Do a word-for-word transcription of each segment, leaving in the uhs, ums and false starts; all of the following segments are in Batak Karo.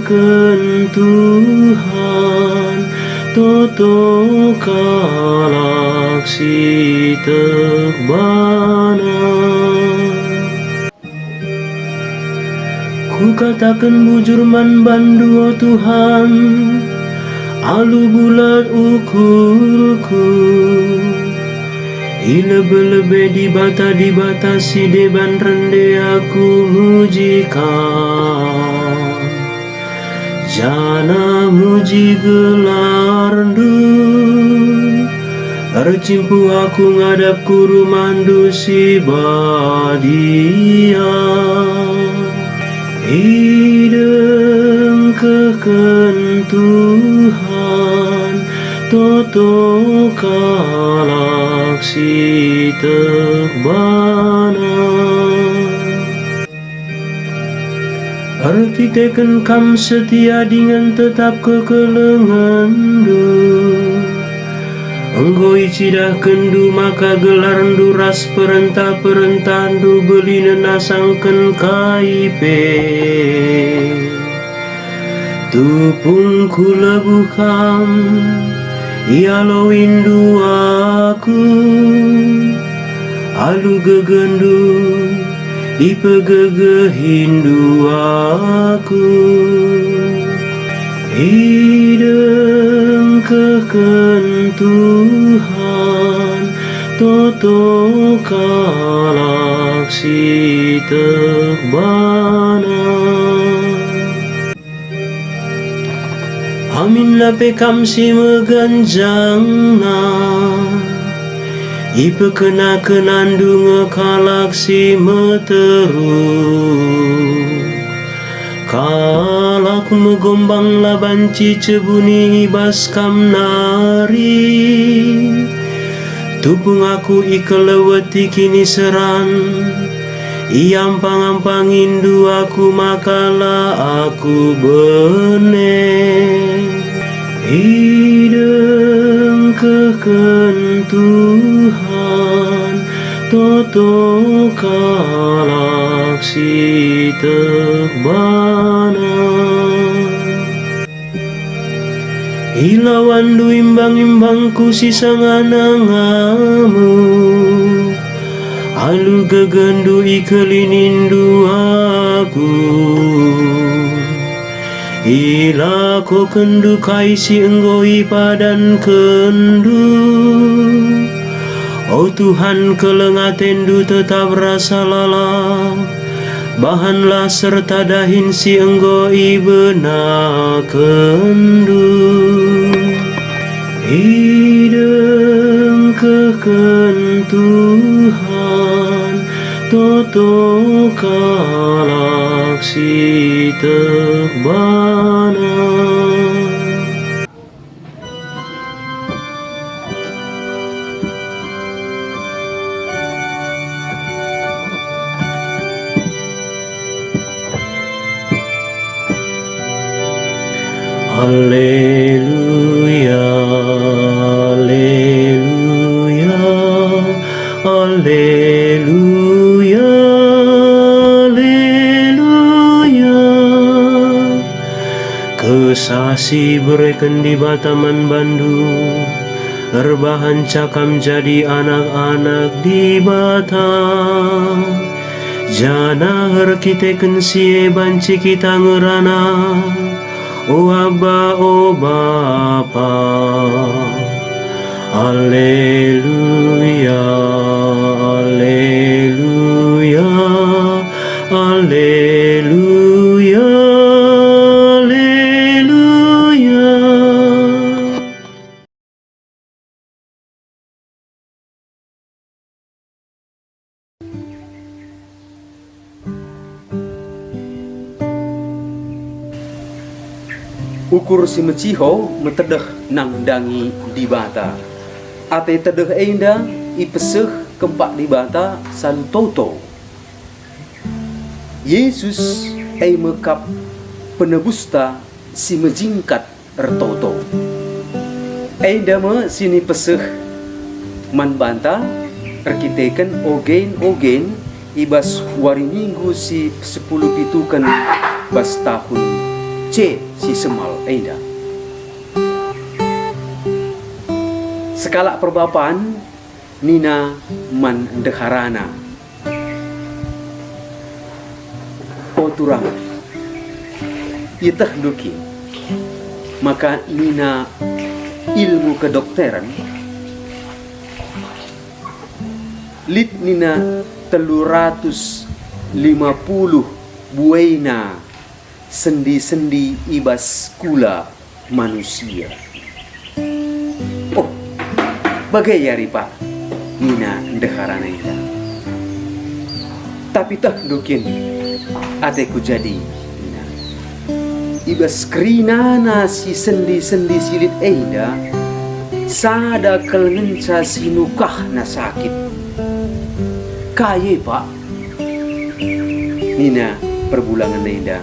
Ken Tuhan, toto kalak si tek baNa. Kukataken bujur man baNdu, o Tuhan, alu bulat ukurku. I lebe-lebe Dibata-Dibata si deban rende aku muji Kam, janah muji gelarNdu. Ercimpuh aku ngadap ku rumahNdu si badia. Idengkehken Tuhan toto kalak si tek baNa. Erkiteken Kam setia dingen tetap kekelengenNdu, enggo icidahkenNdu maka gelarNdu ras perentah-perentahNdu belinen asangken kai pe. Tupung ku lebuh Kam, ialoiNdu aku, alu gegehndu, ipegegehiNdu aku. Idengkehken Tuhan toto kalak si tek baNa. Aminna pe Kam si meganjangna, ipekena-kenandu nge kalak si meteruk. Kalak megombang la banci cebuni i bas Kam nari. Tupung aku ikeleweti kiniseran, iampang-ampangiNdu aku maka la aku bene. Idengkehken Tuhan toto kalak si tek baNa. Ilawanndu imbang-imbangku si sangana ngamuk, alu gegehndu ikelinindu aku. Ilakokenndu kai si enggo ipadankenndu. O Tuhan, keleng atendu tetap rasa lalap. Bahanlah serta dahin si enggo ibenakenndu. Idengkehken Tuhan toto kalak si tek baNa. Aleluya, aleluya, aleluya, aleluya. Kesah si ibereken Dibata man bandu erbahanca kam jadi anak-anak Dibata, janah erkiteken si e banci kita ngerana, "O Aba, o Bapa." Aleluya, aleluya, aleluya, aleluya. Ukur si meciho metedeh nandangi Dibata. Ate tedeh enda ipeseh kempak Dibata salu toto. Yesus e me kap penebusta si mejingkat ertoto. Enda me si nipeseh man banta erkiteken ogen-ogen i bas wari Minggu si sepuluh pituken bas tahun C si semal enda. Sekalak perbapan nina man ndeharana, "O turang, ietehndu kin maka nina ilmu kedokteren lit nina telu ratus lima puluh buena sendi-sendi i bas kula manusia?" "Oh, bage yari, Pak," nina ndeharana enda. "Tapi tehndu kin ateku jadi," nina. "I bas kerinana si sendi-sendi si lit enda, sada kal ngenca si nukahna sakit." "Kai e, Pak?" nina perbulangen enda.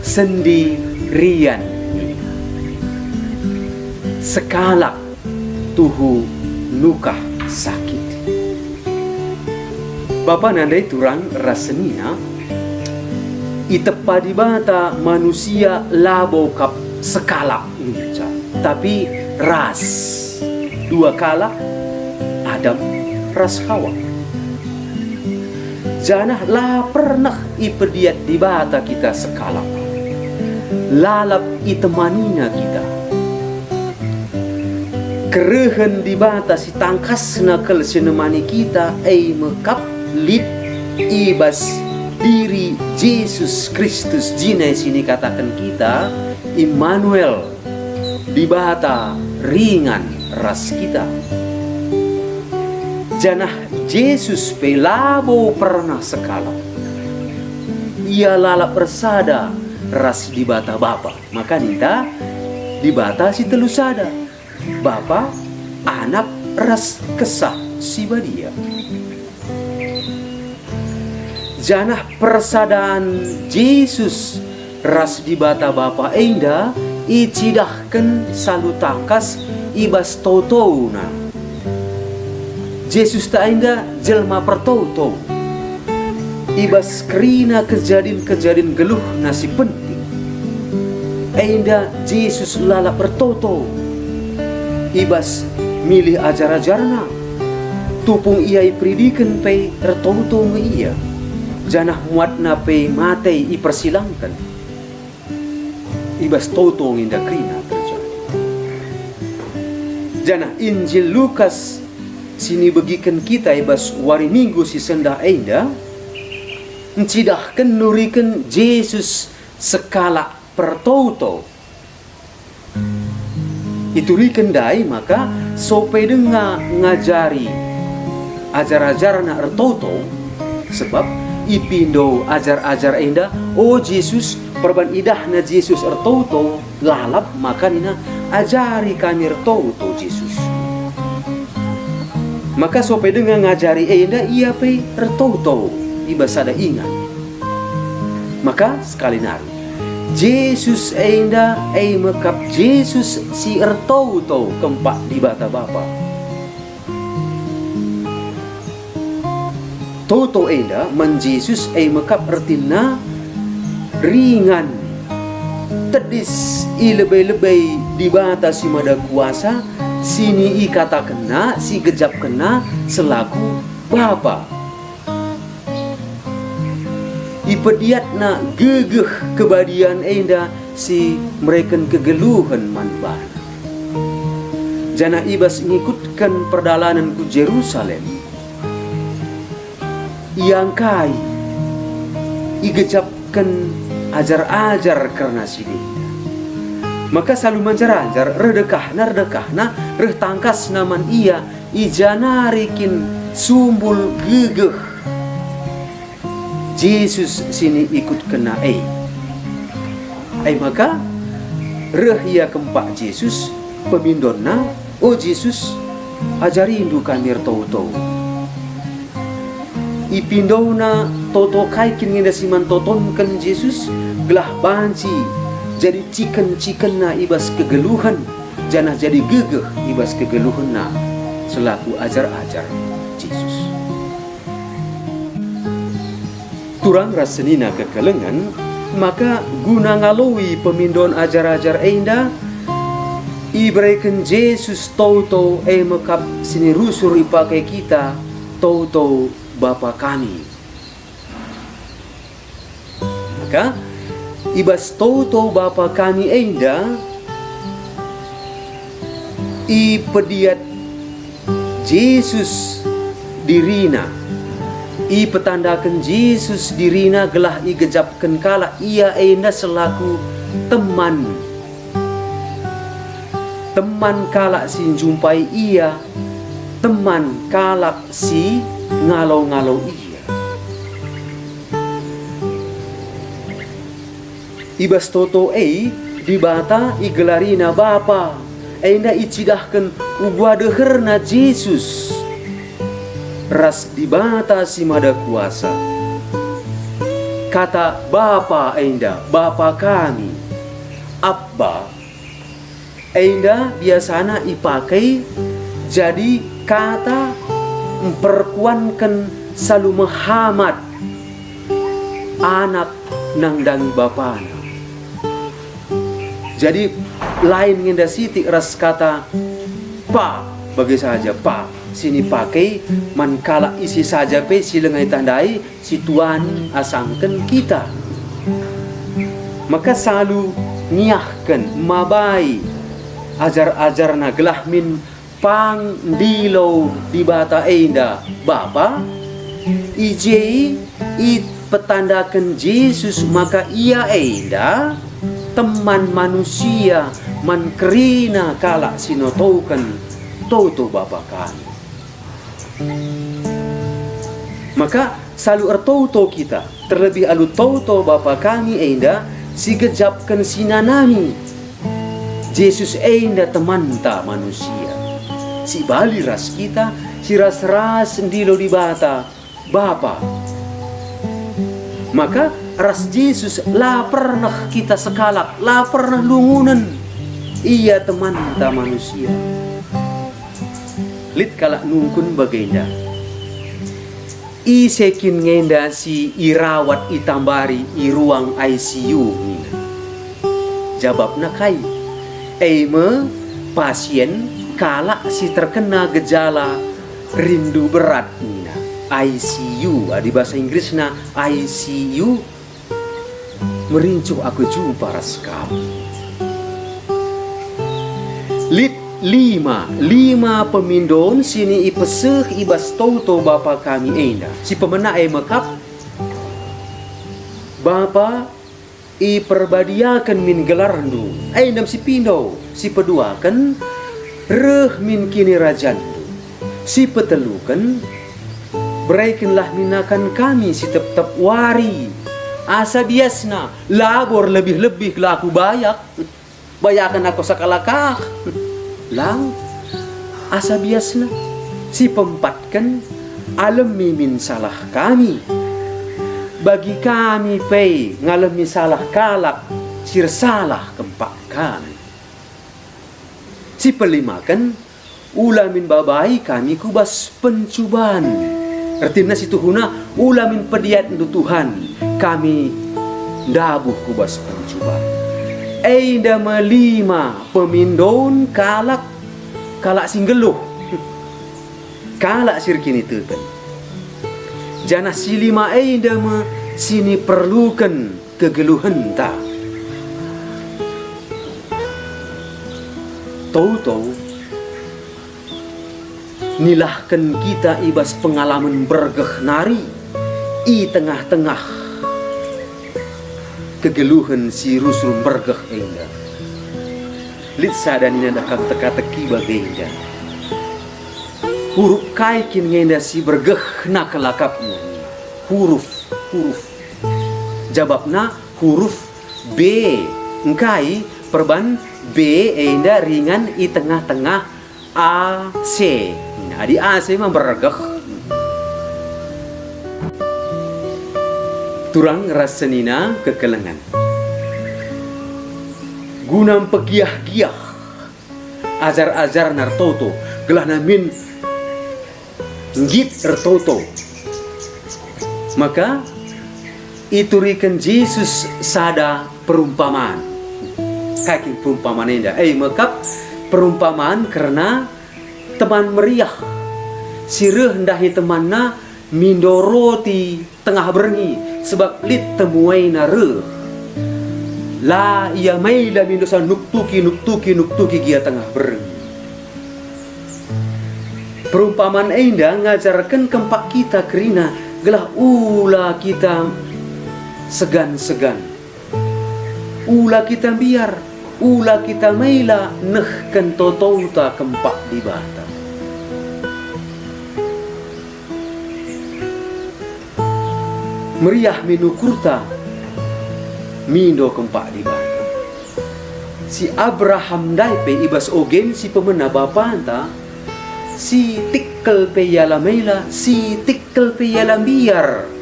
"Sendi rian," nina. "Sekalak tuhu nukah sakit." Bapa nandai turang ras senina, itepa Dibata manusia labo kap sekalak ngenca, tapi ras dua kalak, Adam ras Hawa. Janah la pernah ipediat Dibata kita sekalak. Lalap itemaniNa kita. Kerehen Dibata si tangkasna kal si nemani kita e me kap lit i bas diri Jesus Kristus, jine si nikataken kita Immanuel, Dibata ringan ras kita. Janah Jesus pe labo pernah sekalak. Ia lalap ersada ras Dibata Bapa. Maka ninta, Dibata si telu sada, Bapa, Anak, ras Kesah Si Badia. Janah persadan Jesus ras Dibata Bapa enda icidahken salu tangkas i bas toto-ToNa. Jesusta enda jelma pertoto. I bas kerina kejadin-kejadin geluhNa si penting, enda Jesus lalap ertoto. I bas milih ajar-ajarNa, tupung Ia iperidiken pe ertoto nge Ia, janah muatNa pe mate ipersilangken. I bas toto nge enda kerina terjadi. Janah Injil Lukas si nibegiken kita i bas wari Minggu si sendah enda ncidahken nuriken Jesus sekalak pertoto. Ituriken ndai maka sope denga ngajari ajar-ajarNa ertoto, sebab ipindo ajar-ajar enda, "O Jesus," perban idahna Jesus ertoto, lalap maka nina, "Ajari kami ertoto, Jesus." Maka sope denga ngajari enda ia pe ertoto i bas sada ingan. Maka sekali nari, Jesus enda e me kap Jesus si ertoto kempak Dibata Bapa. Toto enda man Jesus e me kap ertina ringan, tedis i lebe-lebe Dibata si Mada Kuasa, si ni-, ikatakenNa, si igejapkenNa selaku Bapa. IpediatNa gegeh kebadian enda si mereken kegeluhen man baNa. Janah i bas ngikutken perdalanen ku Jerusalem, iangkai, igejapken ajar-ajar kerna si deban. Maka salu manjar-anjar, reh dekahna, reh dekahna, reh tangkasna man Ia, i ja nari kin sumbul gegeh Jesus si niikutkenNa e. E maka, reh ia kempak Jesus, pemindonna, "O Jesus, ajarindu kami ertoto." Ipindona toto kai kin enda si man totonken Jesus, gelah banci jadi ciken-cikenna i bas kegeluhen, janah jadi gegeh i bas kegeluhenna selaku ajar-ajar Jesus. Turang ras senina kekelengen, Maka guna ngaloi pemindon ajar-ajar enda, ibereken Jesus toto e me kap si rusur ipake kita, toto Bapa kami. Maka, i bas toto Bapa kami enda, ipediat Jesus diriNa, ipetandaken Jesus diriNa gelah igejapken kalak Ia enda selaku teman, teman kalak si njumpai Ia, teman kalak si ngalo-ngalo Ia. I bas toto e, Dibata igelariNa Bapa, enda icidahken uga deherNa Jesus ras Dibata si Mada Kuasa. Kata Bapa enda, Bapa kami, Abba, enda biasana ipake jadi kata mperkuanken salu mehamat anak nandangi bapana. Jadi, lain nge enda sitik ras kata pa, bage saja pa, si nipake man kalak ise saja pe si langa itandai, si tuan asangken kita. Maka salu ngiahken mabai ajar-ajarNa gelah min pang ndilo Dibata enda Bapa, i je ipetandaken Jesus maka Ia enda teman manusia man kerina kalak si notoken toto Bapa kami. Maka salu ertoto kita, terlebih alu toto Bapa kami enda si gejapken si nanami. Jesus enda temanta manusia, si bali ras kita, si ras-ras ndilo Dibata, Bapa. Maka ras Jesus la pernah kita sekalak, la pernah lungunen. Ia temanta manusia. Lit kalak nungkun bagenda. Ise kin ngenda si irawat itambari i ruang I C U nina? Jabapna kai? E me pasien kalak si terkena gejala rindu berat nina. I C U, adi bahasa Inggrisna I C U, merincuh aku jumpa ras kam. Lit lima, lima pemindon si ipeseh i bas toto Bapa kami enda. Si pemena e mekap, Bapa, iperbadiaken min gelarndu, enda me si pindo, si peduaken, reh min kinirajandu, si peteluken, berekenlah min nakan kami si tep-tep wari, asa biasna, labo erlebih-lebih gelah aku bayak, bayaken aku sekalak ah. Lang, asa biasna, si peempatken, alemi min salah kami, bagi kami pe ngalemi salah kalak si ersalah kempak kami. Si pelimaken, ula min babai kami ku bas pencuban. Ertina si tuhuna, ula min pediatndu Tuhan kami ndabuh ku bas pencuban. Enda me lima pemindon kalak, kalak si nggeluh, kalak si erkiniteken. Janah si lima enda me si niperluken kegeluhenta. Toto nilahken kita i bas pengalamen mbergeh nari i tengah-tengah kegeluhen si rusur mbergeh enda. Lit sada nina dakap teka-teki bagenda. Hurup kai kin ngenda si bergehna kelakapna? Hurup, hurup. Jabapna hurup B. Engkai perban B enda ringan i tengah-tengah A C. Nah, adi A C ma mbergeh. Turang ras senina kekelengen. Guna mpegiah-giah ajar-ajarna ertoto, gelahna min nggit ertoto. Maka Ituriken Jesus sada perumpaman. Kai kin perumpaman enda? E me kap perumpaman kerna teman meriah si reh ndahi temanna mindo roti tengah berngi, sebab lit temuena reh. La ia mela mindo sa nuktuki, nuktuki, nuktuki gia tengah berngi. Perumpaman enda ngajarken kempak kita kerina gelah ula kita segan-segan. Ula kita mbiar, ula kita mela nehken totota kempak Dibata. Meriah min ukurta mindo kempak Dibata. Si Abraham ndai pe i bas ogen si pemena bapanta, si tikkel pe ia la mela, si tikkel pe ia la mbiar.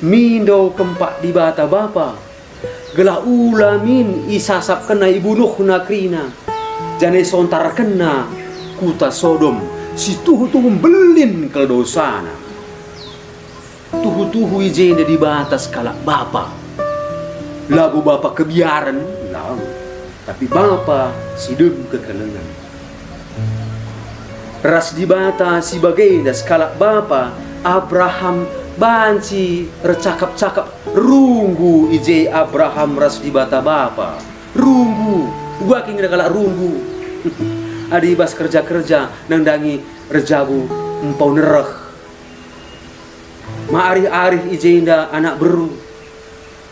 Mindo kempak Dibata bapa, gelah ula min isasapkenna, ibunuhna kerina, janah isontarkenna kuta Sodom, si tuhu-tuhu mbelin kal dosana. Tuhu-tuhu i jenda Dibata sekalak Bapa. Labo Bapa kebiaren, labo, tapi Bapa si dem kekelengen. Ras Dibata si bagenda sekalak Bapa, Abraham banci ercakap-cakap runggu i je Abraham ras Dibata Bapa. Runggu, uga kin nina kalak runggu. Adi bas kerja-kerja nandangi erjabu empau nereh. Ma arih-arih i jenda anak beru,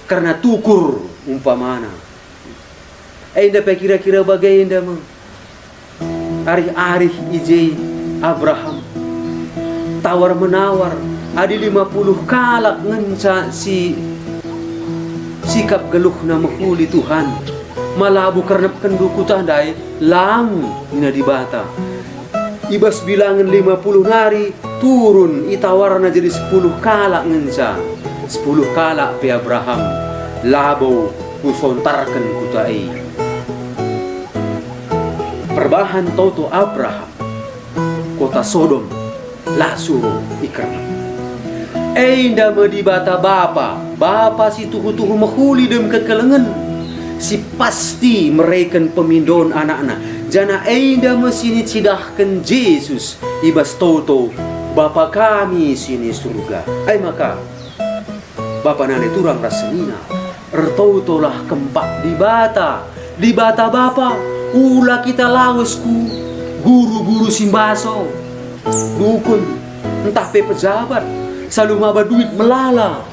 kerna tukur umpamana. Enda pe kira-kira bagenda me. Arih-arih i je Abraham tawar-menawar, adi lima puluh kalak ngenca si sikap geluhna mehuli Tuhan, ma labo kernepkenndu kuta ndai? Lang, nina Dibata. I bas bilangen lima puluh nari turun itawarna jadi sepuluh kalak ngenca. Sepuluh kalak pe Abraham, labo kusontarken kuta e. Perbahan toto Abraham, kota Sodom la suruh ikernep. Enda me Dibata Bapa, Bapa si tuhu-tuhu mehuli dem kekelengen, si pasti mereken pemindon anakna, janah enda me si nicidahken Jesus i bas toto Bapa kami si ni Surga. E maka, Bapa nande turang ras senina, ertotolah kempak Dibata, Dibata Bapa, ula kita lawes ku guru-guru si mbaso, dukun, ntah pe pejabat, si alu maba duit melala,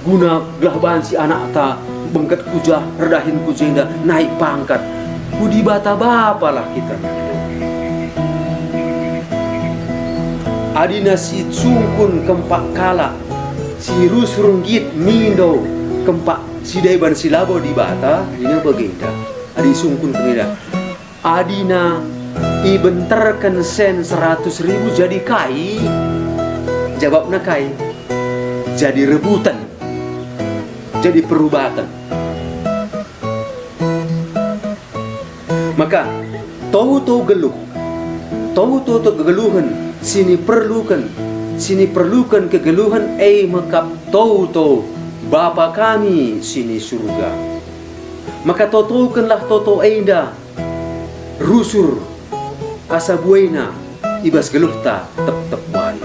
guna gelah banci anakta bengket ku jah erdahin ku jenda naik pangkat. Ku Dibata Bapalah kita. Adina si sungkun kempak kalak, si rusur nggit mindo kempak si deban si labo Dibata, nina bagenda. Adi sungkun bagenda, adina ibenterken sen seratus ribu jadi kai? Jabapna kai? Jadi rebutan, jadi perubaten. Maka, toto geluh, toto kegeluhen si niperluken, si niperluken kegeluhen e mekap toto Bapa kami si ni Surga. Maka totokenlah toto enda rusur asa buena i bas geluhta tep-tep wari.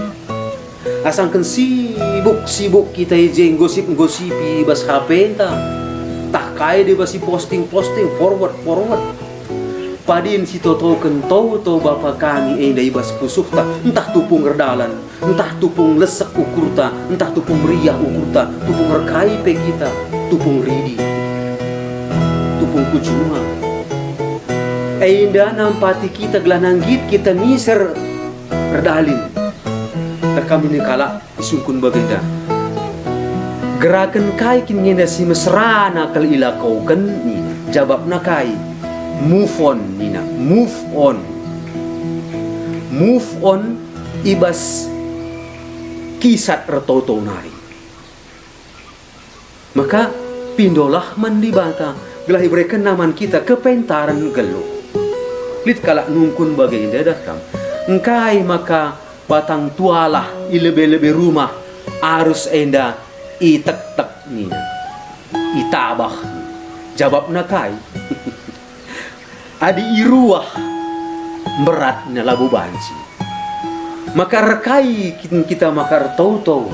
Asangken sibuk-sibuk kita i je nggosip-nggosi i bas H P-nta, ntah kai deba si posting-posting, forward-forward. Padin sitotoken toto Bapa kami enda i bas pusuhta, ntah tupung erdalan, ntah tupung lesek ukurta, ntah tupung meriah ukurta, tupung erkai pe kita, tupung ridi, tupung kujunga. Enda nampati kita gelah nggit kita miser erdalin. Terkam nina kalak isungkun bagenda, "Geraken kai kin ngenda si mesrana kal ilakoken?" nina. Jabapna kai? "Move on," nina. Move on. Move on i bas kisat ertoto nari. Maka pindolah man Dibata, gelah iberekenNa man kita kepentaren geluh. Lit kalak nungkun bagenda, datang. Engkai maka batang tualah i lebe-lebe rumah arus enda Itektek nina, itabah. Jabapna kai? Adi iruah, mberatna labo banci. Maka erkai kin kita maka ertoto?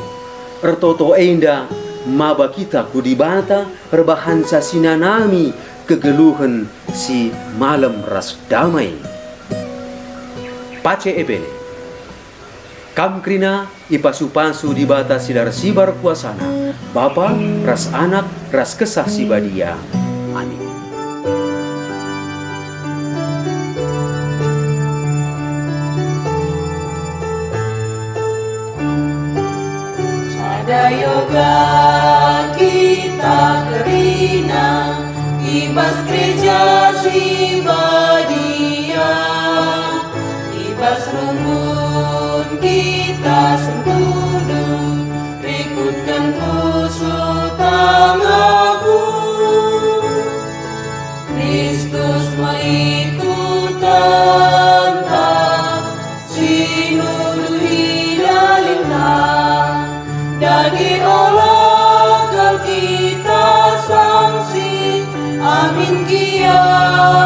Ertoto enda maba kita ku Dibata erbahanca sinanami kegeluhen si malem ras damai. Pace Epele. Kam kerina ipasu-pasu Dibata si la ersibar kuasaNa, Bapa, ras Anak, ras Kesah Si Badia. Amin. Sada yoga kita kerina i bas gereja si badia, i bas rumbun kita sentudu, rikutken pusuh tangaku. Kristus me ikutenta, si nuluhi dalinna. Dage ola kal kita sangsi, amin gia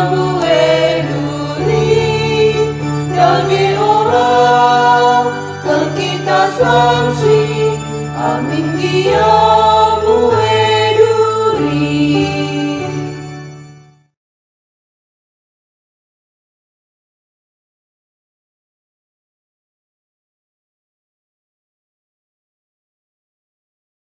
mbue duri. Dage ola kal kita sangsi, amin gia